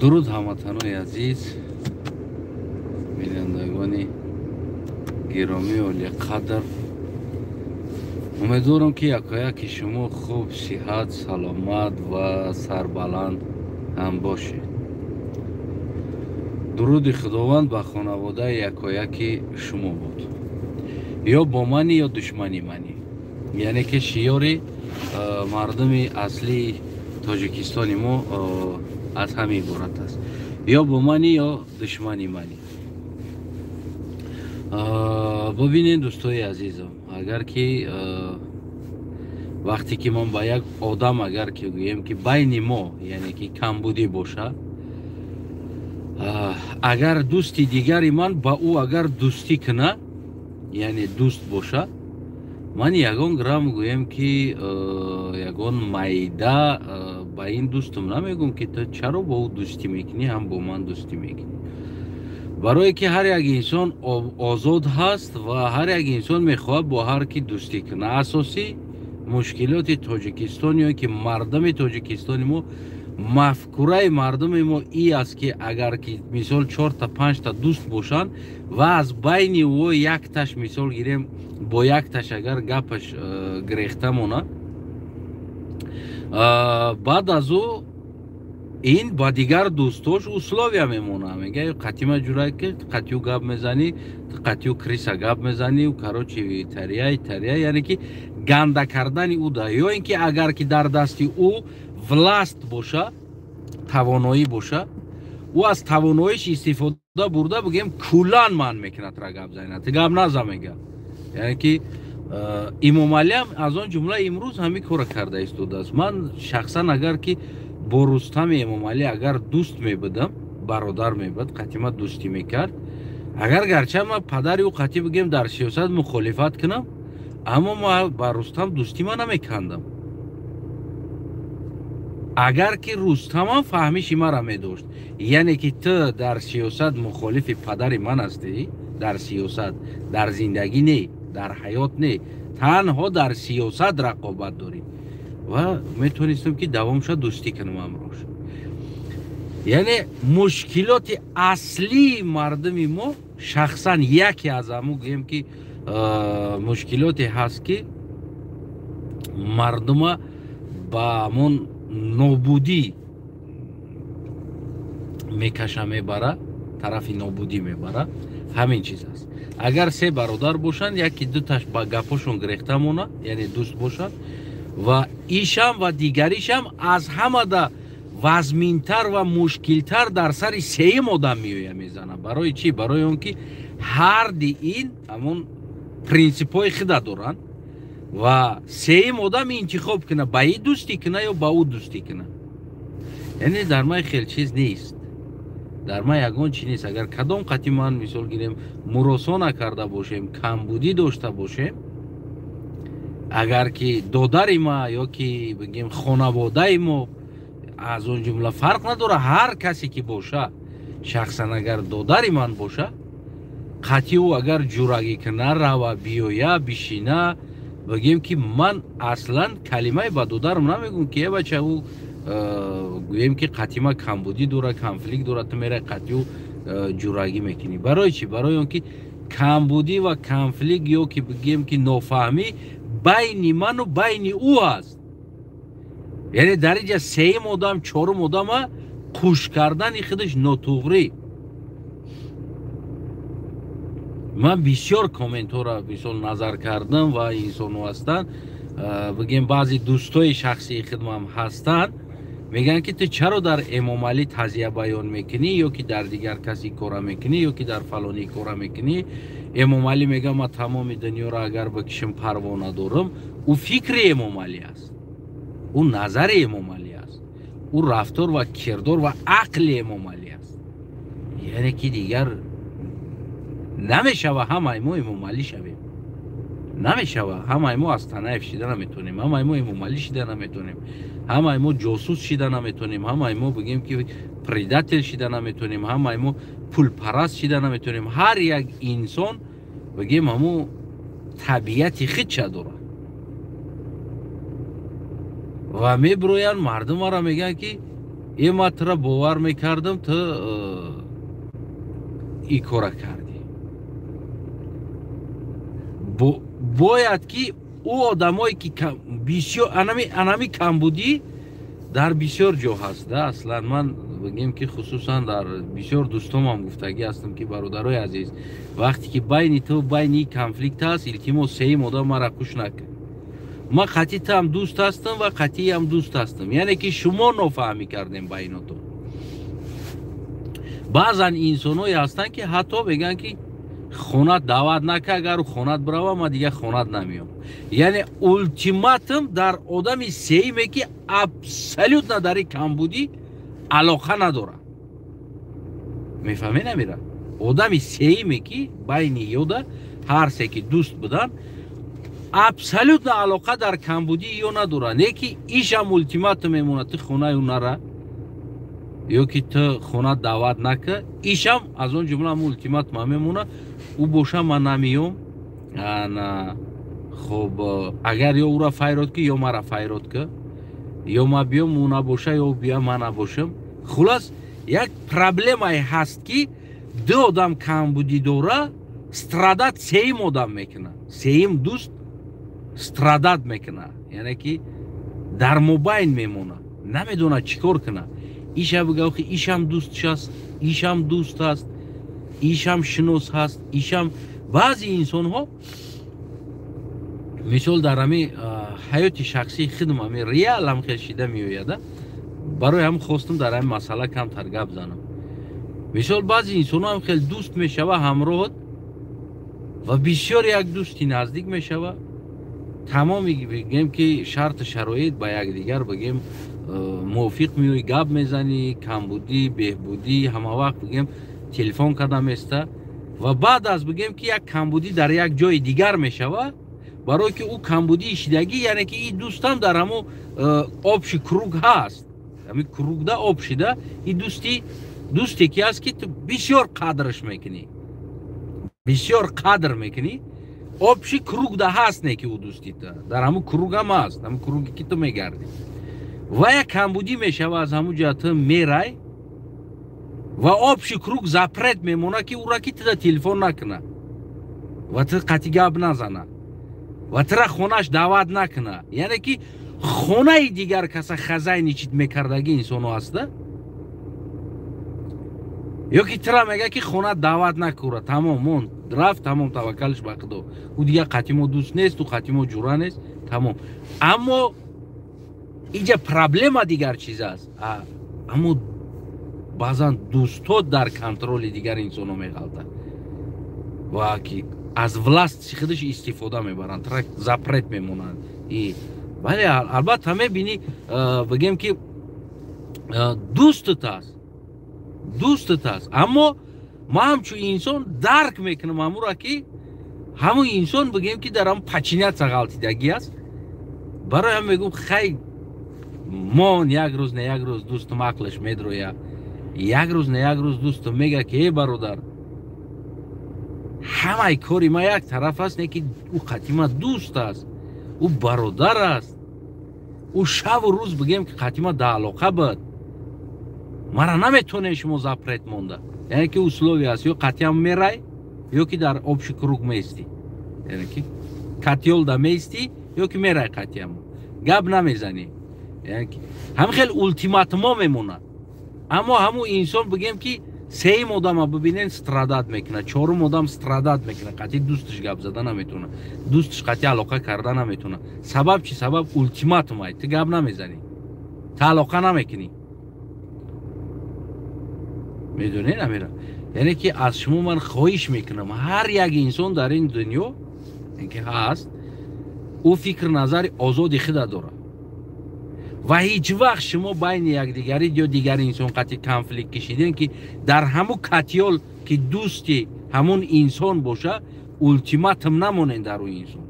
Дуруд, ҳамватанои азиз, бинандагони гиромии олиқадр. Умедворам, ки якояки шумо хуб, сиҳат, саломат ва сарбаланд ҳам бошед. Дуруди Худованд ба хонаводаи якояки шумо буд. Ё бо мани, ё душмани мани, яъне ки шиёри мардуми аслии Тоҷикистони мо аз ҳамин иборат аст: ё бо мани, ё душмани мани. Бубинед, дӯстои азизам, агар ки вақте ки ман ба як одам, агар ки гӯем, ки байни мо, яъне ки камбудӣ боша, агар дӯсти дигари ман ба ӯ агар дӯстӣ куна, яъне дӯст боша, ман ягон грамм, гӯем ки ягон майда ба ин дӯстам намегӯм, ки ту чаро бо ӯ дӯстӣ мекунӣ, ҳам бо ман дӯстӣ мекунӣ. Барое ки ҳар як инсон озод ҳаст ва ҳар як инсон мехоҳад бо ҳар ки дӯстӣ кунад. Асосӣ мушкилоти Тоҷикистон ё ки мардуми Тоҷикистони мо, мафкураи мардуми мо и аст, ки агар ки мисол чорта, панҷта дӯст бошанд ва аз байни ӯ якташ, мисол гирем, бо якташ агар гапаш гирехта монад, баъд аз ӯ ин ба дигар дӯстош условия мемонад, мега: «Қатима ҷурай, ки қатию гап мезанӣ, қатию крыса гап мезанӣ». Короче, тарияй тария, яъне ки ганда кардани ӯ да. Ё ин ки агар ки дар дасти ӯ власть боша, тавоноӣ боша, ӯ аз тавоноиш истифода бурда, бигӯем, куллан манъ мекунад тра гап занад, ту гап наза, мега. Яъне ки Имомалиам аз он ҷумла имрӯз ҳамин кора карда истодааст. Ман шахсан агар ки бо Рустами Эмомалӣ агар дӯст мебудам, бародар мебуд, қатима дӯстӣ мекард, агар гарча ман падари ӯ қатӣ, бигем, дар сиёсат мухолифат кунам, аммо ма ба Рустам дӯстӣ ма намекандам. Агар ки Рустамам фаҳмиши мара медошт, яъне ки ту дар сиёсат мухолифи падари ман ҳастӣ, дар сиёсат, дар зиндагӣ не, дар ҳаёт не, танҳо дар сиёсат рақобат дорӣ, ва метавонистам ки давомша дӯстӣ кунам ҳамроҳш. Яъне мушкилоти аслии мардуми мо, шахсан яке аз ҳаму, гӯем ки мушкилоте ҳаст, ки мардума ба ҳамон нобудӣ мекаша, мебара, тарафи нобудӣ мебара, ҳамин чиз аст. Агар се бародар бошанд, яки дуташ ба гапошон гирехта мона, яъне дӯст бошанд, ва ишам ва дигаришам, аз ҳамада вазминтар ва мушкилтар дар сари сеюм одам меоя, мезана. Барои чӣ? Барои он ки ҳарди ин ҳамон принсипҳои худа доранд ва сеюм одам интихоб куна: ба и дӯстӣ куна ё ба ӯ дӯстӣ куна. Яъне дар ман хел чиз нест, дар ман ягон чи нест. Агар кадом қати ман, мисол гирем, муросо накарда бошем, камбудӣ дошта бошем, агар ки додари ма ё ки бигем хонаводаи мо, аз он ҷумла фарқ надора, ҳар касе ки боша, шахсан агар додари ман боша, қатъи ӯ агар ҷурагӣ куна, рава, биёя, бишина, бигем ки ман аслан калимаи ба додарам намегӯм, ки е бача, ӯ гӯем ки қатима камбудӣ дора, конфликт дора, ту мерай, қатъи ӯ ҷурагӣ мекунӣ. Барои чӣ? Барои он ки камбудӣ ва конфликт ё ки бигем ки нофаҳмӣ байни ману байни ӯ аст. Яъне дар инҷа сеюм одам, чорум одама қуш кардани худаш нотуғрӣ. Ман бисёр комментҳоро, мисол, назар кардам ва инсонҳо ҳастанд, бигем, баъзе дӯстои шахсии хидмам ҳастанд, мегӯянд, ки ту чаро дар Эмомалӣ тазия баён мекунӣ ё ки дар дигар каси кора мекунӣ, ё ки дар фалонӣ кора мекунӣ. Эмомалӣ мега: «Ман тамоми дунёро агар бикишам, парво надорам». Ӯ фикри Эмомалӣ аст, ӯ назари Эмомалӣ аст, ӯ рафтор ва кирдор ва ақли Эмомалӣ аст. Яъне ки дигар намешава ҳамаи мо Эмомалӣ шавем, намешава. Ҳамаи мо аз Танаев шида наметонем, ҳамаи мо Эмомалӣ шида наметонем, ҳамаи мо ҷосус шида наметонем, ҳамаи мо, бигем ки, предатель шида наметонем, ҳамаи мо пулпараст шида наметонем. Ҳар як инсон, бигем, ҳамун табиати худша дорад. Ва мебироянд, мардумаро мегӯянд, ки Е, ма тура бовар мекардам, ту и кора кардӣ. Бояд ки ӯ одамое ки бисёр анами камбудӣ дар бисёр ҷо ҳаст да. Аслан ман бигем ки хусусан дар бисёр дӯстомам гуфтагӣ ҳастам, ки бародарои азиз, вақте ки байни ту байни конфликт ҳаст, илтимос, сеюм одам мара куш накун. Ман қатъи туам дӯст ҳастам ва қатъиам дӯст ҳастам, яъне ки шумо нофаҳмӣ кардем байнотон. Баъзан инсонҳое ҳастанд, ки ҳатто мегӯянд, ки хонат даъват нака, агар хонат бирава, ман дигар хонат намеём. Яъне ултиматум дар одами сеюме, ки абсолютно дар ин камбудӣ алоқа надорад. Мефаҳмед намира? Одами сеюме, ки байни ёда ҳар се ки дӯст буданд, абсолютно алоқа дар камбудии ё надорад, не ки ишам ултиматум мемонад: ту хонаи ӯ нара ё ки ту хона даъват нака. Ишам аз он ҷумла ҳам ултиматума мемонад: ӯ боша, ман намеём. Ана хуб, агар ё ӯра файрод ки, ё мара файрод ки, ё ма биём, ӯ набоша, ё биям, ман набошам. Хулас, як проблемае ҳаст, ки ду одам камбудӣ дора, страдать сеюм одам мекунад, сеюм дӯст страдать мекунад, яъне ки дар мобайн мемонад, намедонад чӣ кор кунад. Иша бигӯ, ки ишам дӯстш аст, ишам дӯст аст, ишам шинос ҳаст, ишам. Баъзе инсонҳо, мисол, дар ҳами ҳаёти шахсии худам ҳами реал ҳам хел шида меояда, барои ҳам хостум дар ҳами масъала камтар гап занам. Мисол, баъзе инсонҳо ҳам хел дӯст мешава ҳамроҳат ва бисёр як дӯсти наздик мешава, тамоми бигем ки шарту шароит ба якдигар бигем мувофиқ меоӣ, гап мезанӣ, камбудӣ, беҳбудӣ, ҳама вақт бигем телефон карда места. Ва баъд аз бигем ки як камбудӣ дар як ҷои дигар мешава, барое ки ӯ камбудии шидагӣ, яъне ки и дӯстам дар ҳамо общий круг ҳаст, ҳами круг да общий да и дӯсти, дӯсте ки ҳаст, ки ту бисёр қадрш мекунӣ, бисёр қадр мекунӣ, общий круг да ҳаст, не ки ӯ дӯсти ту дар ҳамун круг ҳам ҳаст, ҳамун круг е ки ту мегардӣ, ва як камбудӣ мешава, аз ҳамун ҷо ту мерай ва общий круг запрет мемонад, ки ӯра ки туда телефон накуна ва ту қатъи гап назана ва тура хонаш даъват накуна. Яъне ки хонаи дигар каса хозяйничать мекардагӣ инсоно ҳаста, ё ки тура мега, ки хона даъват накура, тамом, монд, рафт, тамом, таваккалш ба худо, ӯ дигар қатъи мо дӯст нест, ӯ қатъи мо ҷура нест, тамом. Аммо иҷа проблема дигар чиз аст. Аммо баъзан дӯстҳо дар контроли дигар инсоно меғалтад ва ки аз власть худаш истифода мебаранд, запрет мемонанд. Бале, албатта, мебинӣ, бигем ки дӯстат аст, дӯстат аст, аммо ман ҳамчун инсон дарк мекунам ҳамура, ки ҳамун инсон бигем ки дар ҳам подчиняться ғалтидагӣ аст. Барои ҳам мегӯм: хай, мон, як рӯз не як рӯз дӯстум ақлаш медроя, як рӯз не як рӯз дӯстум мега, ки э бародар, ҳамаи кори ма як тараф аст, не ки ӯ қатъи ма дӯст аст, ӯ бародар аст, ӯ шаву рӯз бигем ки қатъи ма да алоқа буд, мара наметонем шумо запрет монда. Яъне ки условия аст: ё қатъиам мерай, ё ки дар общий круг меистӣ, яъне ки котёл да меистӣ, ё ки мерай, қатъиам гап намезанӣ. Ҳамин хел ултиматумо мемонад. Аммо ҳамун инсон, бигем ки сеюм одама бибинен, страдать мекунад, чорум одам страдать мекунад, қатъи дӯсташ гап зада наметавонад, дӯсташ қатъи алоқа карда наметавонад. Сабаб чи? Сабаб ултиматум ай: ту гап намезанӣ, ту алоқа намекунӣ. Медонед амира? Яъне ки аз шумо ман хоҳиш мекунам: ҳар як инсон дар ин дунё ки ҳаст, ӯ фикр назари озоди худа дорад ва ҳеҷ вақт шумо байни якдигарӣ ё дигар инсон қатъи конфликт кишидем, ки дар ҳамун котёл ки дӯсти ҳамун инсон боша, ултиматум намонед дар ӯ инсон.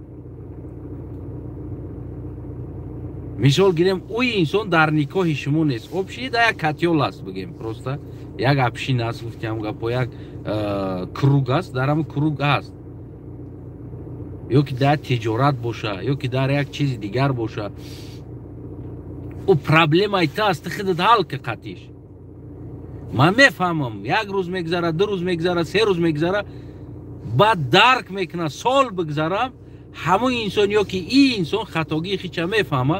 Мисол гирем, ӯ инсон дар никоҳи шумо нест, общий да як котёл аст, бигем, просто як община аст, гуфтиам гапо, як круг аст, дар ҳамун круг ҳаст, ё ки дар тиҷорат боша, ё ки дар як чизи дигар боша. Ӯ проблемаи ту аст, ту худат ҳал ки қатиш. Ман мефаҳмам, як рӯз мегзара, 2 рӯз мегзара, 3 рӯз мегзара, баъд дарк мекунад, сол бигзарам, ҳамон инсон ё ки ин инсон хатогии хича мефаҳма.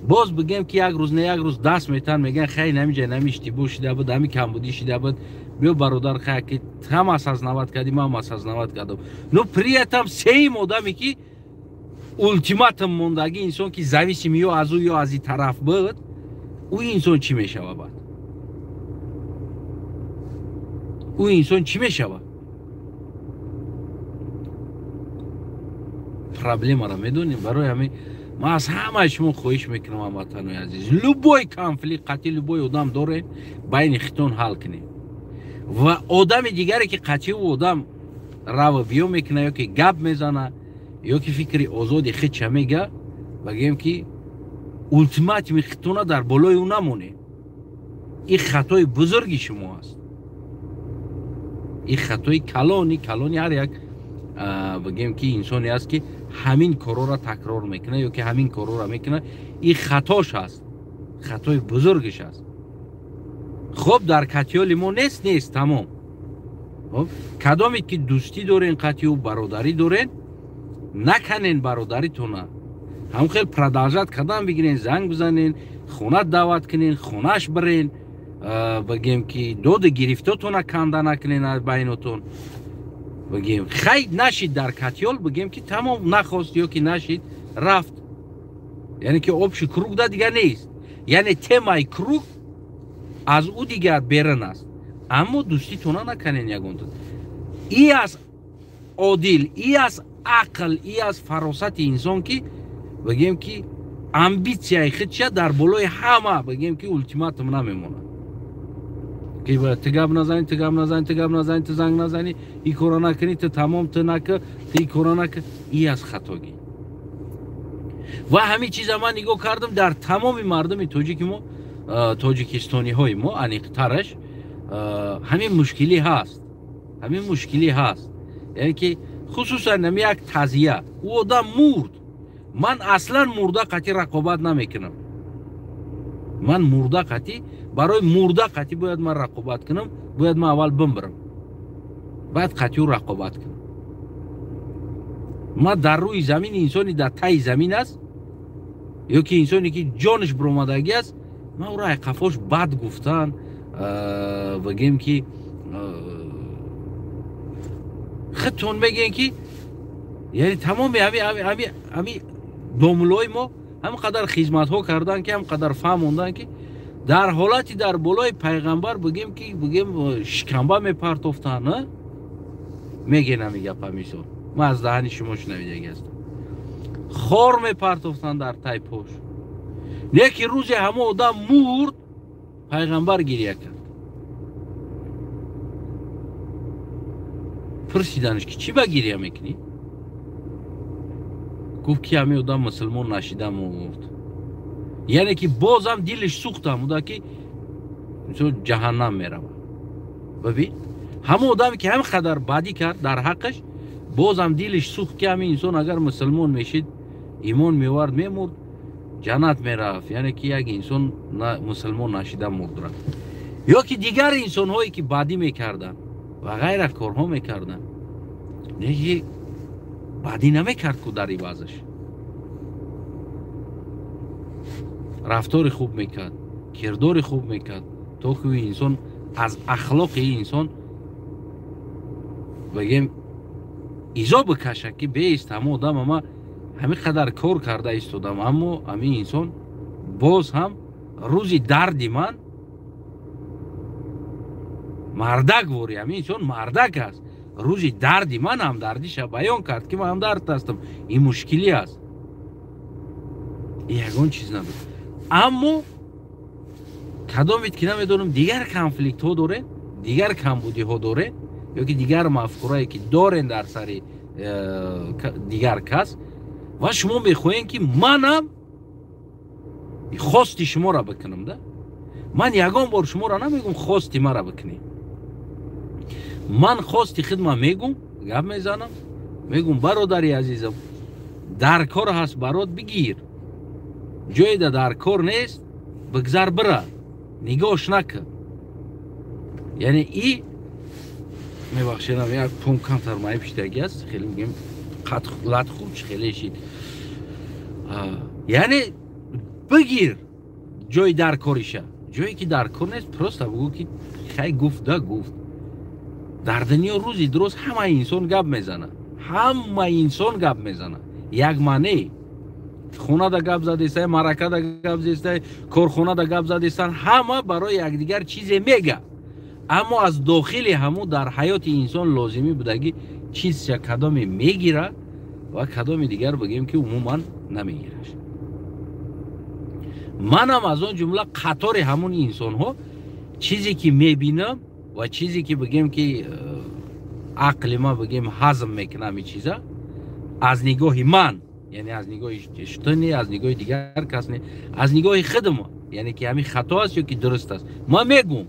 Боз бигем ки як рӯз не як рӯз даст метан, мегӯян хай намиҷа нами иштибоҳ шида буд, ҳами камбудӣ шида буд, биё бародар, хай ки ҳам осознавать кардӣ, ман осознавать кардам. Но при этом сеюм одаме ки ултиматум мондагӣ инсон ки зависим ё аз ӯ ё аз ин тараф буд, ӯ инсон чӣ мешава баъд? Ӯ инсон чӣ мешава? Проблемаро медонем. Барои ҳамин ман аз ҳамаи шумо хоҳиш мекунам, ҳамватанои азиз, любой конфликт қатъи любой одам дорем, байни хитон ҳал кунем. Ва одами дигаре ки қатъи ӯ одам рава биё мекуна ё ки гап мезана ё ки фикри озоди худша мега, багем ки ултиматуми хитона дар болои ӯ намонем. Ин хатои бузурги шумо аст. Ин хатои калони калони ҳар як бигем ки инсоне аст ки ҳамин корора такрор мекунад ё ки ҳамин корора мекунад, ин хатош аст, хатои бузургиш аст. Хоб, дар катиёли мо нест, нест, тамом. Хоб, кадоме ки дӯстӣ дорен, қатиё бародарӣ дорен, наканен бародаритона, ҳам хел продолжать кардан бигирен, занг бизанен, хона даъват кунен, хонаш бирен, бигем ки доду гирифтотона канда накунен аз байнотон. Бигем хай нашид дар катиёл, бигем ки тамом нахост ё ки нашид рафт, яъне ки общий круг да дигар нест, яъне темаи круг аз ӯ дигар берун аст, аммо дӯститона наканен ягонта. И аз одил, и аз ақл, и аз фаросати инсон ки бигем ки амбитсияи худша дар болои ҳама бигем ки ултиматум намемонад. Ки ту гап назанӣ, ту гап назанӣ, ту гап назанӣ, ту занг назанӣ, ин кора накунӣ, ту тамом, ту накӣ, ту ин кора накӣ, и аз хатогӣ. Ва ҳамин чиза ман нигоҳ кардам дар тамоми мардуми тоҷики мо, тоҷикистониҳои мо, аниқтараш, ҳамин мушкилӣ ҳаст, ҳамин мушкилӣ ҳаст. Яъне ки хусусан ҳами як тазия, ӯ одам мурд, ман аслан мурда қатъи рақобат намекунам. Ман мурда қатъи, барои мурда қатъи бояд ман рақобат кунам, бояд ман аввал бимбирам, баъд қатъи ӯ рақобат кунам. Ман дар рӯи замин инсоне дар таи замин аст ё ки инсоне ки ҷонаш биромадагӣ аст, ман ӯро ай қафош бад гуфтан, бигем ки худтон мегӯен ки яъне тамоми ҳами домулои мо ҳам қадар хизматҳо кардан ки ҳам қадар фаҳмондан ки дар ҳолати дар болои пайғамбар бигем ки бигем шикамба мепартофтан, мегӯен ҳами гапа мисол, ман аз даҳани шумо шунавидагӣ ҳастам, хор мепартофтан дар тай пош. Не ки рӯзе ҳамо одам мурд, пайғамбар гирия кард. Пурсиданаш ки чӣ ба гирия мекунӣ? Гуфт ки ҳамин одам мусулмон нашида мурд. Яъне ки бозам дилаш сӯхта буда ки ҷаҳаннам меравад. Бибин, ҳамон одаме ки ҳамин қадар бадӣ кард дар ҳаққаш, бозам дилаш сӯхт ки ҳамин инсон агар мусулмон мешид, имон меовард, мемурд, ҷаннат мерафт. Яъне ки як инсон мусулмон нашида мурд рафт. Ё ки дигар инсонҳое ки бадӣ мекарданд ва ғайра корҳо мекарданд, не ки бадӣ намекард ку дар ивазаш, рафтори хуб мекард, кирдори хуб мекард, то ки инсон аз ахлоқи инсон бигем изо бикашад ки беист ҳама одам ама ҳамин қадар кор карда истодам, аммо ҳамин инсон боз ҳам рӯзи дарди ман мардак вори, ҳамин инсон мардак аст, рӯзи дарди ман ҳамдардиша баён кард ки ман ҳамдард ҳастам, ин мушкилӣ аст, ягон чиз набуд. Аммо кадомед ки намедонам дигар конфликтҳо доред, дигар камбудиҳо доред ё ки дигар мафкурае ки дорен дар сари дигар кас, ва шумо мехоҳем ки манам хости шуморо бикунам. Да ман ягон бор шуморо намегум хости маро бикунед, ман хости хидма мегум, гап мезанам, мегум бародари азизам, дар кор ҳаст барот бигир, Ҷоеда дар кор нест, бигзар бира, нигоҳш накун. Яъне и мебахшедам, як пун камтар маи пиштагӣ аст, хеле мегӯем лат хуб чи хеле шид. Яъне бигир ҷои дар кориша, ҷое ки дар кор нест, просто бугӯ ки хай гуфт да гуфт. Дар дунё рӯзи дуруст ҳама инсон гап мезана, ҳама инсон гап мезана. Як маъне хонада гап задестай, маъракада гап задестай, корхонада гап задестан, ҳама барои якдигар чизе мега. Аммо аз дохили ҳамун дар ҳаёти инсон лозимӣ будагӣ чизча кадоме мегира ва кадоми дигар бигем ки умуман намегираш. Манам аз он ҷумла қатори ҳамун инсонҳо чизе ки мебинам ва чизе ки бигем ки ақли ма бигем ҳазм мекунам ин чиза аз нигоҳи ман, яъне аз нигоҳи ту не, аз нигоҳи дигар кас не, аз нигоҳи худам, яъне ки ҳамин хато аст ё ки дуруст аст. Ман мегӯм,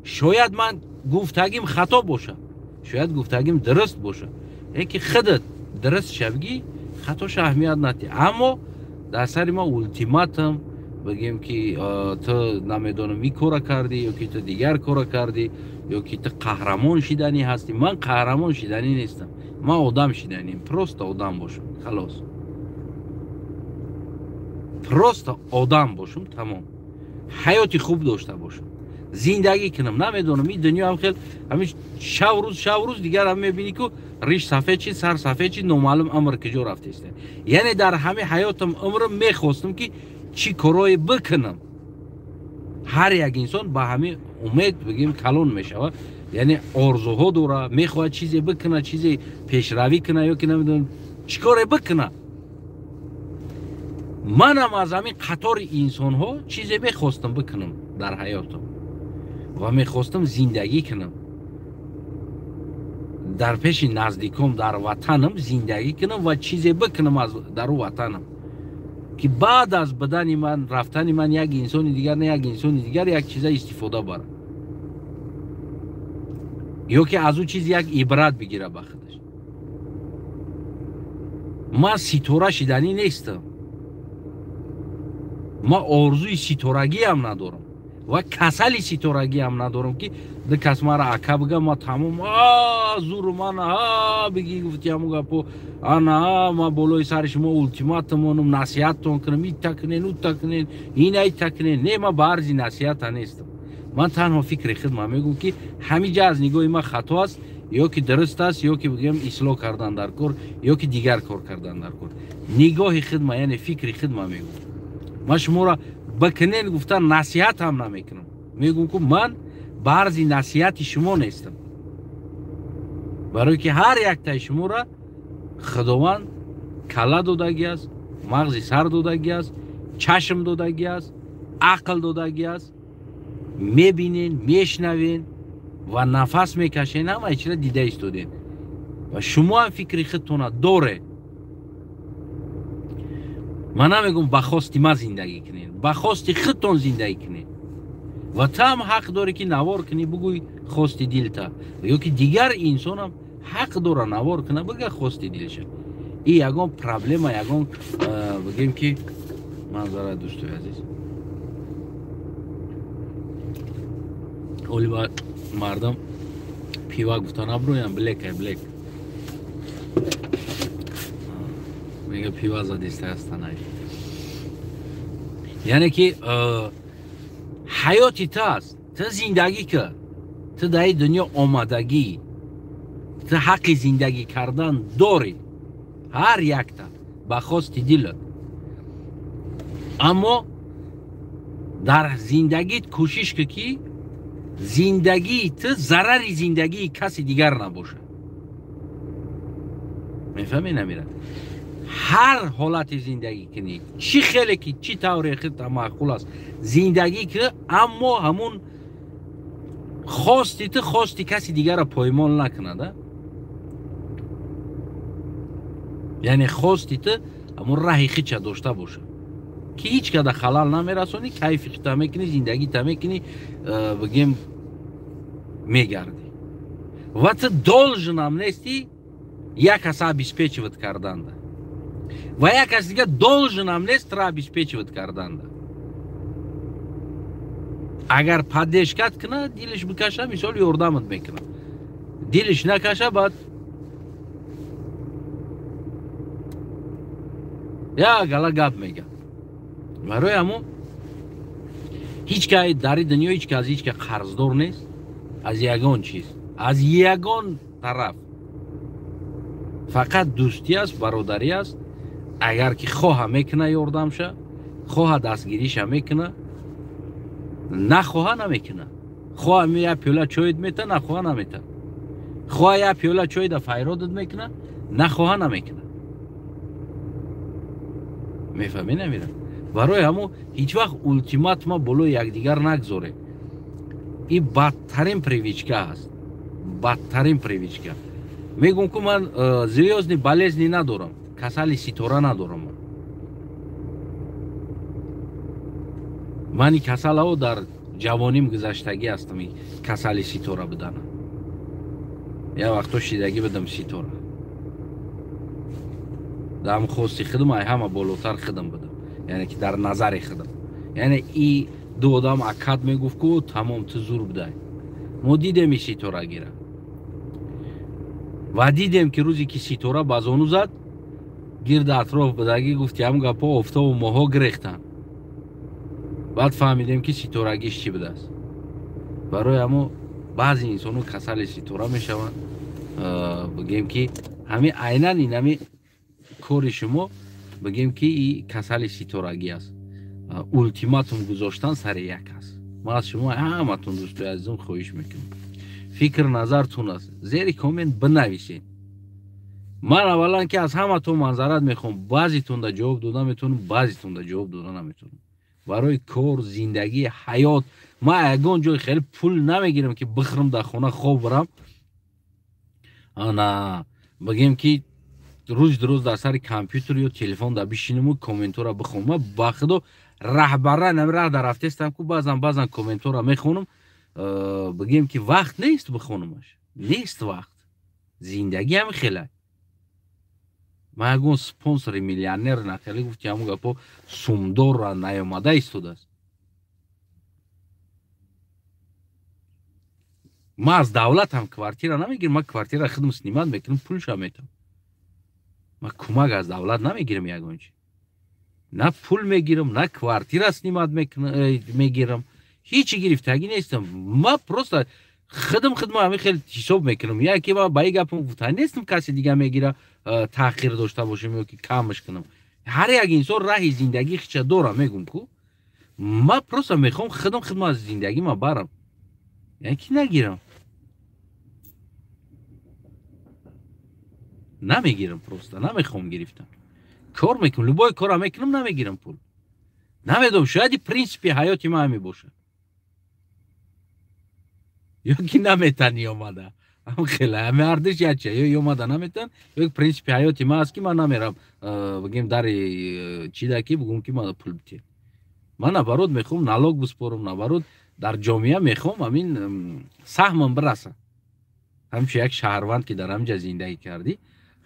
шояд ман гуфтагим хато бошад, шояд гуфтагим дуруст бошад, леки худат дуруст шавгӣ хатоша аҳамият надиҳ. Аммо дар сари ма ултиматум бигем ки ту намедонам ин кора кардӣ ё ки ту дигар кора кардӣ ё ки ту қаҳрамон шиданӣ ҳастӣ. Ман қаҳрамон шиданӣ нестам, ман одам шиданем, просто одам бошам, халос, просто одам бошам, тамом. Ҳаёти хуб дошта бошам, зиндагӣ кунам. Намедонам ин дунё ҳам хел ҳамин шав рӯз, шав рӯз дигар ҳам мебинӣ ку риш сафед чи, сар сафед чи, номаълум амр куҷо рафтеста. Яъне дар ҳамин ҳаётам умрам мехостам ки чӣ корое бикунам. Ҳар як инсон ба ҳамин умед бигем калон мешавад, яъне орзуҳо дора, мехоҳад чизе бикуна, чизе пешравӣ куна ё ки намедонам чӣ коре бикуна. Манам аз ҳамин қатори инсонҳо чизе мехостам бикунам дар ҳаётам ва мехостам зиндагӣ кунам, дар пеши наздиком, дар ватанам зиндагӣ кунам ва чизе бикунам аз дару ватанам, ки баъд аз бидани ман, рафтани ман як инсони дигар, на як инсони дигар як чиза истифода барад ё ки аз ӯ чиз як ибрат бигира ба худаш. Ман ситора шиданӣ нестам, ман орзуи ситорагиам надорам ва касали ситорагиам надорам ки ду кас мара ака бига, ма тамом зуру ман биги гуфти ҳамун гапо, ана ма болои сари шумо ултиматум монум, насиҳаттон кунам, ита кунен, ута кунен, ина ита кунен. Не, ман ба арзи насиҳата нестам. Ман танҳо фикри худ ман мегӯм ки ҳамин ҷа аз нигоҳи ман хато аст ё ки дуруст аст, ё ки бигӯем ислоҳ кардан дар кор, ё ки дигар кор кардан дар кор. Нигоҳи худ ман, яъне фикри худ ман мегӯм. Ман шуморо бикунен гуфта насиҳат ҳам намекунам. Мегӯм ку ман ба арзи насиҳати шумо нестам, барое ки ҳар яктаи шуморо Худованд калла додагӣ аст, мағзи сар додагӣ аст, чашм додагӣ аст, ақл додагӣ аст. Мебинен, мешнавен ва нафас мекашен, ҳамаи чиза дида истоден ва шумо ҳам фикри худтона доред. Ман намегӯм ба хости ман зиндагӣ кунед, ба хости худтон зиндагӣ кунед. Ва ту ҳам ҳақ дорӣ ки навор кунӣ, бугӯй хости дилта, ё ки дигар инсонам ҳақ дора навор куна, бига хости дилша. И ягон проблема, ягон бигем ки манзара, дӯстои азиз, оли ба мардам пива гуфта наброям, блекай блек мега пива задиста ҳастанай. Яъне ки ҳаёти ту аст, ту зиндагӣ кар, ту дар ин дунё омадагӣ, ту ҳаққи зиндагӣ кардан дорӣ, ҳар якта ба хости дилат. Аммо дар зиндагит кӯшиш кун ки зиндагии ту зарари зиндагии каси дигар набошад. Мефаҳмӣ намира? Ҳар ҳолати зиндагӣ кунӣ, чӣ хеле ки чӣ тавре худта маъқул аст зиндагӣ кунӣ, аммо ҳамун хости ту хости каси дигарро поймол накунад. Яъне хости ту ҳамун раҳи хича дошта бошад ки ҳеҷ када халал намерасонӣ, кайфи худта мекунӣ, зиндагита мекунӣ, бигем мегардӣ. Ва ту должен ам нестӣ як каса обеспечивать карданда. Ва як кас дига должен ам нест тра обеспечивать карданда. Агар поддержкат куна, дилиш бикаша, мисол ёрдамат мекуна. Дилиш накаша, баъд як гала гап мега. Барои ҳамон ҳеҷ кай дар ин дунё ҳеҷ кас ҳеҷ ка қарздор нест аз ягон чиз, аз ягон тараф. Фақат дӯстӣ аст, бародарӣ аст. Агар ки хоҳа мекуна ёрдамша, хоҳа дастгириша мекуна, нахоҳа намекуна. Хоҳа як пиёла чойд мета, нахоҳа намета. Хоҳа як пиёла чойда файродат мекуна, нахоҳа намекуна. Мефаҳмӣ намира? Барои ҳамон ҳеҷ вақт ултиматума болои якдигар нагзоред. Ин бадтарин привычка аст. Бадтарин привычка. Мегӯм ку ман звёздный болезни надорам, касали ситора надорам. Ман ин касалао дар ҷавоним гузаштагӣ ҳастам, ин касали ситора будана. Як вақто шидагӣ будам ситора. Дар хости худам ай ҳама болотар худам будам, яъне ки дар назари худам. Яъне и ду одам акад мегуфт ку тамом ту зур будай. Мо дидем ин ситорагира ва дидем ки рӯзе ки ситора ба зону зад, гирди атроф будагӣ гуфти ҳам гапҳо офтобу моҳҳо гирехтанд. Баъд фаҳмидем ки ситорагиш чӣ будааст. Барои ҳамо баъзе инсонҳо касали ситора мешаванд. Бигем ки ҳамин айнан ин ҳамин кори шумо, бигем ки и касали ситорагӣ аст. Ултиматум гузоштан сари як аст. Ман аз шумо ҳаматон дӯстои азизом хоҳиш мекунам, фикр назартун аст, зери коммент бинависед. Ман аввалан ки аз ҳаматон манзарат мехоҳам, баъзетонда ҷавоб дода метавонам, баъзетонда ҷавоб дода наметавонам. Барои кор, зиндагӣ, ҳаёт ман ягон ҷой хеле пул намегирам ки бихӯрам дар хона хоб барам. Ана бигем ки рӯз рӯз дар сари компютер ё телефон дар бишинаму комментора бихонам. Ман ба худо раҳбара намраҳ дар рафтестам ку баъзан комментора мехонам, бигем ки вақт нест бихонамаш. Нест вақт. Зиндагӣ ҳам хеле. Ман ягон спонсори миллионер нахеле гуфти ҳамон гапо сумдорра наёмада истодааст. Ман аз давлатам квартира намегирам, ман квартира худам снимат мекунам, пулша метам. Ман кӯмак аз давлат намегирам ягон чи. На пул мегирам, на квартира снимат мегирам. Ҳечи гирифтагӣ нестам. Ман просто худам ҳамин хел ҳисоб мекунам. Яке ман ба ин гапам гуфта нестам касе дига мегира таъхир дошта бошем ё ки камаш кунам. Ҳар як инсон раҳи зиндагӣ хича дора, мегум ку. Ман просто мехоҳам худам аз зиндагӣ ма барам. Яъне ки нагирам. Намегирам просто, намехоҳам гирифтан. Кор мекунам, любой кора мекунам, намегирам пул. Намедонам, шояд и принсипи ҳаёти ман ҳамин бошад. Ё ки наметани омада. Ам хеле, ҳами ҳардуш яча, ё омада наметан, ё ки принсипи ҳаёти ман аст ки ман намерам, бигем дари чида ки бигум ки ман пул битем. Ман наоборот мехоҳам налог биспорам, наоборот дар ҷомеа мехоҳам ҳамин саҳмам бираса. Ҳамчун як шаҳрванд ки дар ҳамин ҷа зиндагӣ кардӣ,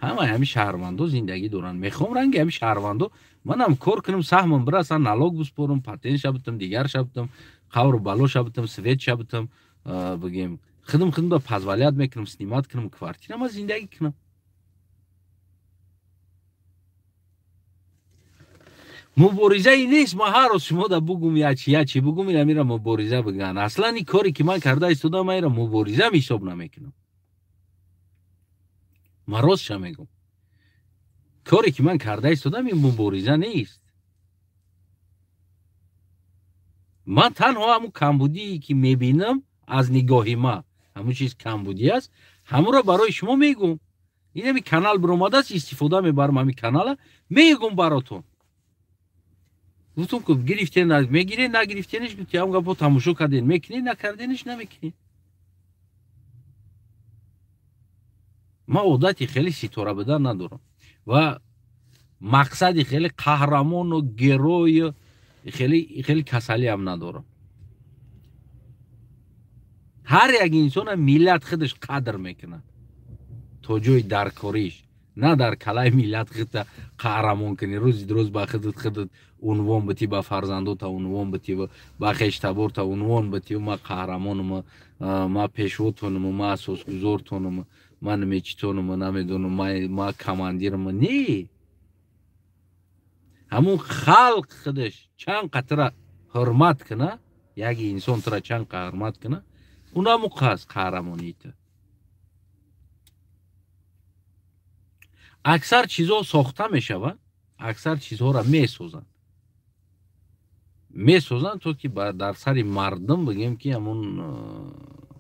ҳамаи ҳамин шаҳрвандо зиндагӣ доранд. Мехоҳам ранги ҳамин шаҳрвандо манам кор кунам, саҳмам бираса, налог биспорам, патент шабитам, дигар шабитам, қавру бало шабитам, свет шабитам, бигем худам ба позволят мекунам, снимат кунам квартира, ма зиндагӣ кунам. Муборизае нест, ман ҳар рӯз шумо да бугум ячи бугум, ина мира мубориза биган. Аслан ин коре ки ман карда истодам, ман ира мубориза ҳисоб намекунам. Ман ростша мегум. Коре ки ман карда истодам ин мубориза нест. Ман танҳо ҳамун камбудие ки мебинам аз нигоҳи ман, ҳамун чиз камбудӣ аст, ҳамонро барои шумо мегум. Ин ҳамин канал биромадааст, истифода мебарам ҳамин канала, мегум баротон. Гуфтум ку гирифтен, мегирен, нагирифтениш, гуфти ҳам гапо тамошо карден, мекунед, накардениш, намекунед. Ман одати хеле ситора будан надорам ва мақсади хеле қаҳрамону герою хеле касалиам надорам. Ҳар як инсона миллат худаш қадр мекунад то ҷои даркориш. На дар калаи миллат худта қаҳрамон кунӣ, рӯзи рӯз ба худат худат унвон битӣ, ба фарзандота унвон битӣ, ба хештаборта унвон битӣ: ма қаҳрамонум, ма пешвотонум, ма асосгузортонум, ма намечитонум, намедонам, ма командирам. Не, ҳамун халқ худаш чанд қатра ҳурмат куна, як инсон тура чанд қа ҳурмат куна, унаму қас қаҳрамонии ту. Аксар чизҳо сохта мешаванд, аксар чизҳоро месозанд, месозанд, то ки дар сари мардум, бигем, ки ҳамун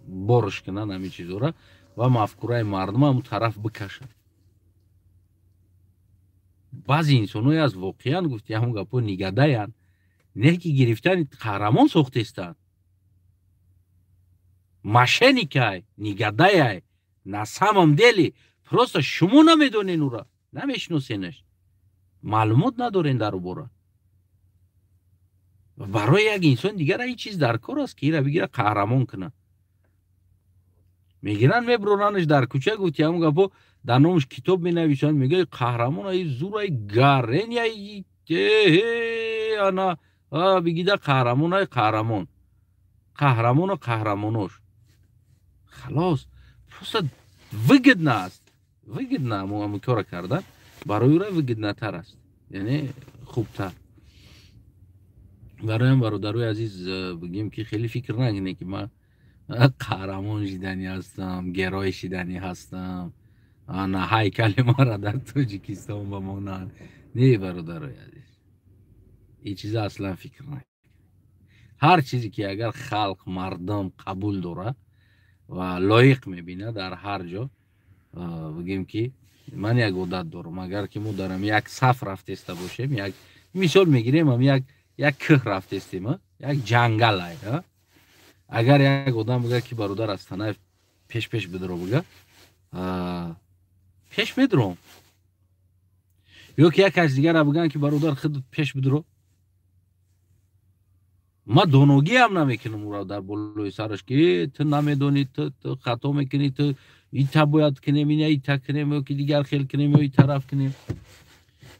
борш кунанд ҳамин чизҳоро ва мафкураи мардум ҳамун тараф бикашанд. Баъзе инсонҳое аст, воқеан, гуфти ҳамун гапҳо, нигадаянд, не ки гирифтани қаҳрамон сохтестанд, мошенникай, нигадаяй на самом деле. Просто шумо намедонен, ура намешиносенаш, маълумот надорен дар бора. Барои як инсон дигар ин чиз дар кор аст, ки ира бигира, қаҳрамон кунад. Мегиранд, мебуронанаш дар кӯча, гуфти ҳамун гапҳо, дар номаш китоб менависанд, мегӯяд: қаҳрамон ай, зурай, гарен яй, ана бигида қаҳрамон ай, қаҳрамон, қаҳрамону қаҳрамонош. Халос, просто выгодно аст, выгодно ҳамун кора кардан барои ӯра выгоднотар аст, яъне хубтар. Бароям, бародарои азиз, бигем, ки хеле фикр накунед, ки ман қаҳрамон шиданӣ ҳастам, герой шиданӣ ҳастам, ана ҳайкали мара дар Тоҷикистон бамонанд. Не, бародарои азиз, ин чиза аслан фикр накунед. Ҳар чизе ки агар халқ, мардум қабул дорад ва лоиқ мебинад дар ҳар ҷо, бигем, ки ман як одат дорам: агар ки мо дар як саф рафтеста бошем, як мисол мегирем, ам як кӯҳ рафтестем, як ҷангалай, агар як одам бигӯяд, ки бародар, аз танаи пеш пеш бидро, бигӯяд, пеш медуром. Ё ки як кас дигара бигӯянд, ки бародар, худ пеш бидро, ма доногиам намекунам ӯро дар болои сараш, ки ту намедонӣ, ту хато мекунӣ, ту ита бояд кунем, ина ита кунем, ё ки дигар хел кунем, ё и тараф кунем.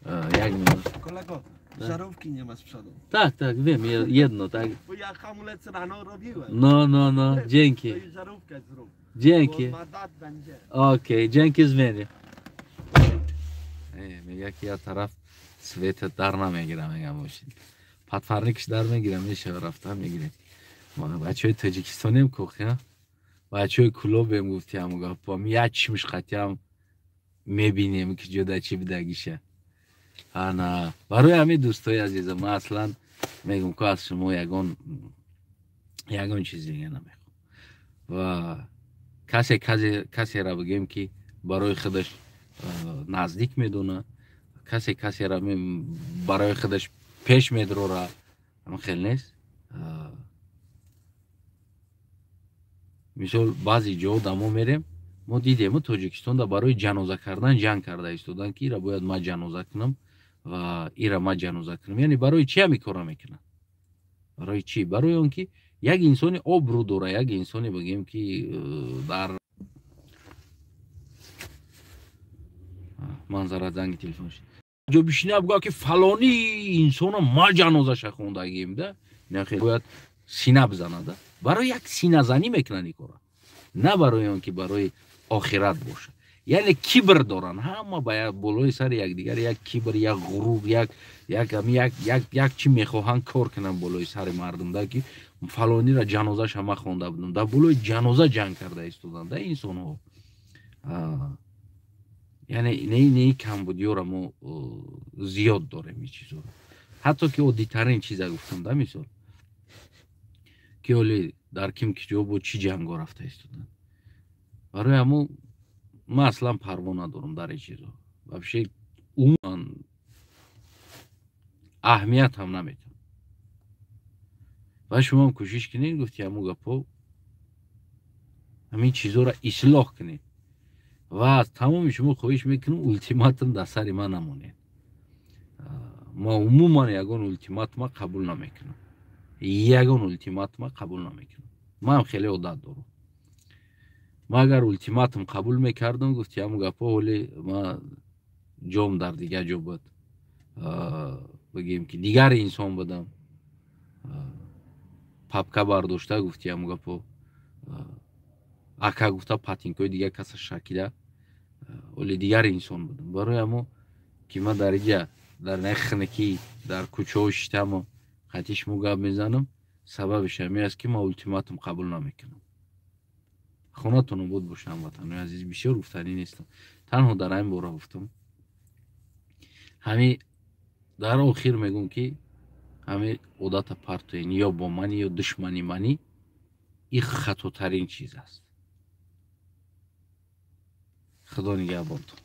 Як минут. Kolego, żarówki nie ma z przodu. Tak, wiem, jedno, tak. Bo ja hamulec rano robiłem. No, no, no, dzięki. To i żarówkę zrób. Dzięki. Bo mandat będzie. Okej, dzięki, zmienię. Мега, ки я тараф света дар намегирам, мега, мошин. Подфарникш дар мегирам, мешава, рафта мегирем. Бачаҳои тоҷикистонем кохя, бачаҳои клубем, гуфти ҳаму гапо, як чимш қатиам мебинем, ки ҷода чӣ бидагиша. Ана барои ҳамин, дӯстои азиза, ман аслан мегӯм, ку аз шумо ягон чиз дига намехоҳам. Ва касе касера, бигем, ки барои худаш наздик медона, касе касера барои худаш пеш медрора, хел нест. Мисол, баъзе ҷо дамо мерем, мо дидем, Тоҷикистонда барои ҷаноза кардан ҷанг карда истоданд, ки ира бояд ман ҷаноза кунам ва ира ман ҷаноза кунам. Яъне барои чи ҳами корро мекунанд? Барои чӣ? Барои он ки як инсони обрӯ дора, як инсоне, бигем, ки дар манзара занги телефон шид, ҷо бишина, буга, ки фалони инсона ма ҷанозаша хондагием да, бояд сина бизанада. Барои як синазанӣ мекунанд ин корро, на барои он ки барои охират бошад. Яъне кибр доранд ҳама ба болои сари якдигар, як кибр, як ғурур, як чӣ мехоҳанд кор кунанд болои сари мардум да, ки фалонира ҷанозаша ма хонда будам. Дар болои ҷаноза ҷанг карда истоданд да инсонҳо. Яъне не, камбудиёра мо зиёд дорем, ин чизҳоро. Ҳатто ки оддитарин чиза гуфтам да, мисол, ки оли дар ким ки ҷо бо чӣ ҷанго рафта истоданд. Барои ҳамун ман аслан парво надорам дар ин чизҳо, вообще умуман аҳамият ҳам наметам. Ва шумоам кӯшиш кунед, гуфти ҳамун гапҳо, ҳамин чизҳоро ислоҳ кунед. Ва аз тамоми шумо хоҳиш мекунам, ултиматум дар сари ман намонед. Ма умуман ягон ултиматума қабул намекунам, ягон ултиматума қабул намекунам. Манам хеле одат дорам. Ма агар ултиматум қабул мекардам, гуфти ҳамун гапҳо, ҳоли ма Ҷом дар дигар ҷо буд, бигем, ки дигар инсон будам. Папка бардошта, гуфти ҳамун гапо, ака гуфта, патинкои дигар каса шакида, оле дигар инсон будам. Барои ҳамо ки ман дар иҷа, дар нахнакӣ, дар кӯчаҳо шиштаму қатъи шумо гап мезанам, сабабиш ҳамин аст, ки ман ултиматум қабул намекунам. Хонатон обод боша, ҳамватанои азиз. Бисёр гуфтанӣ нестам, танҳо дар ҳамин бора гуфтам. Ҳамин дар охир мегӯм, ки ҳамин одата партоен: ё бо мани, ё душмани манӣ. Ин хатотарин чиз аст. Худо нигаҳбонтон.